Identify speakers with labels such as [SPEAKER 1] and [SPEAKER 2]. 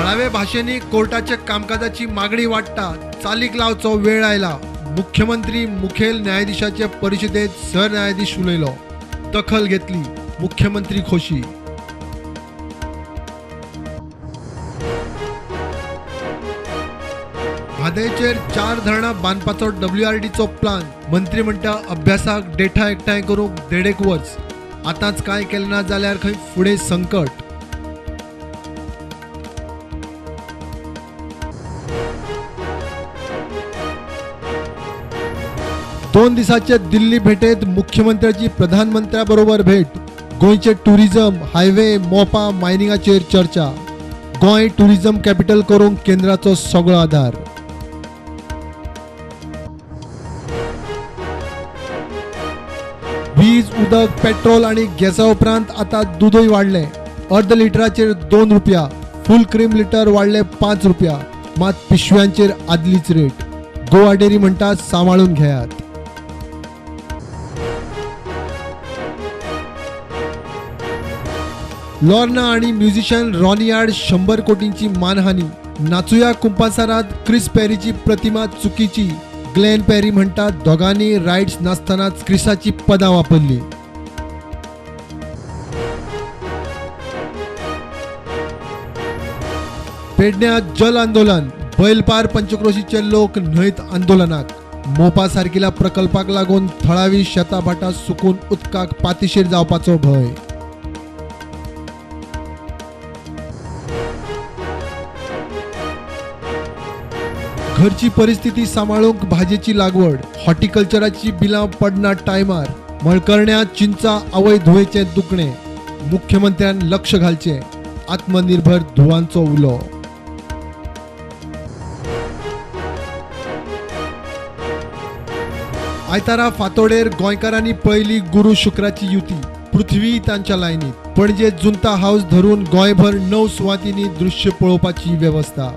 [SPEAKER 1] थळावे भाशेंनी कोर्टाच्या कामकाजाची मागणी वाडटा, चालीक लावचो वेळ आयला. मुख्यमंत्री मुखेल न्यायाधीशाचे परिशदेत सरन्यायाधीश उलयलो, दखल घेतली, मुख्यमंत्री खोशी. म्हादयचेर 4 धरणां बांदपाचो डब्ल्यूआरडीचो प्लान, मंत्री म्हणटा अभ्यासाक डेटा एकठांय करूंक 1.5 वर्स, आतांच कांय केलें ना जाल्यार खंय फुडें संकट. दोन दिसाचे दिल्ली भेटेत मुख्यमंत्र्याची प्रधानमंत्र्याबरोबर भेट, गोंयचे टुरिझम, हायवे, मोपा, मायनिंगाचेर चर्चा. गोंय टुरिझम कॅपिटल करूंक केंद्राचो सगळो आधार. वीज, उदक, पेट्रोल आनी गॅसा उपरांत आतां दूदय वाडलें. अर्द लिटराचेर 2 रुपया, फूल क्रीम लिटर वाडले 5 रुपया, मात पिशव्यांचेर आदलीच रेट. गोवा डेअरी म्हणटा सांबाळून घेयात. लॉर्ना आणि म्युझिशियन रॉनी आड 100 कोटींची मानहानी. नाचुया कुंपासारात क्रिस पेरीची प्रतिमा चुकीची. ग्लेन पेरी म्हणटा दोगांनी रायट्स नासतनाच क्रिसाची पदां वापरली. पेडण्या जल आंदोलन, बैलपार पंचक्रोशीचे लोक न्हंयत आंदोलनाक. मोपा सारकिल्या प्रकल्पाक लागून थळावी शेतां भाटां सुकून उदकाक पातिशेर जावपाचो भंय. घरची परिस्थिती सांबाळूंक भाजयेची लागवड, हॉर्टिकल्चराची बिलां पडना टायमार, मळकर्ण्या चिंचा आवय धुवेचें दुखणें. मुख्यमंत्र्यान लक्ष घालचें, आत्मनिर्भर धुवांचो उलो. आयतारा फातोडेर गोंयकारांनी पळयली गुरू शुक्राची युती, पृथ्वी तांच्या लायनीत. पणजे जुंता हाऊस धरून गोंयभर 9 सुवातींनी दृश्य पळोवपाची वेवस्था.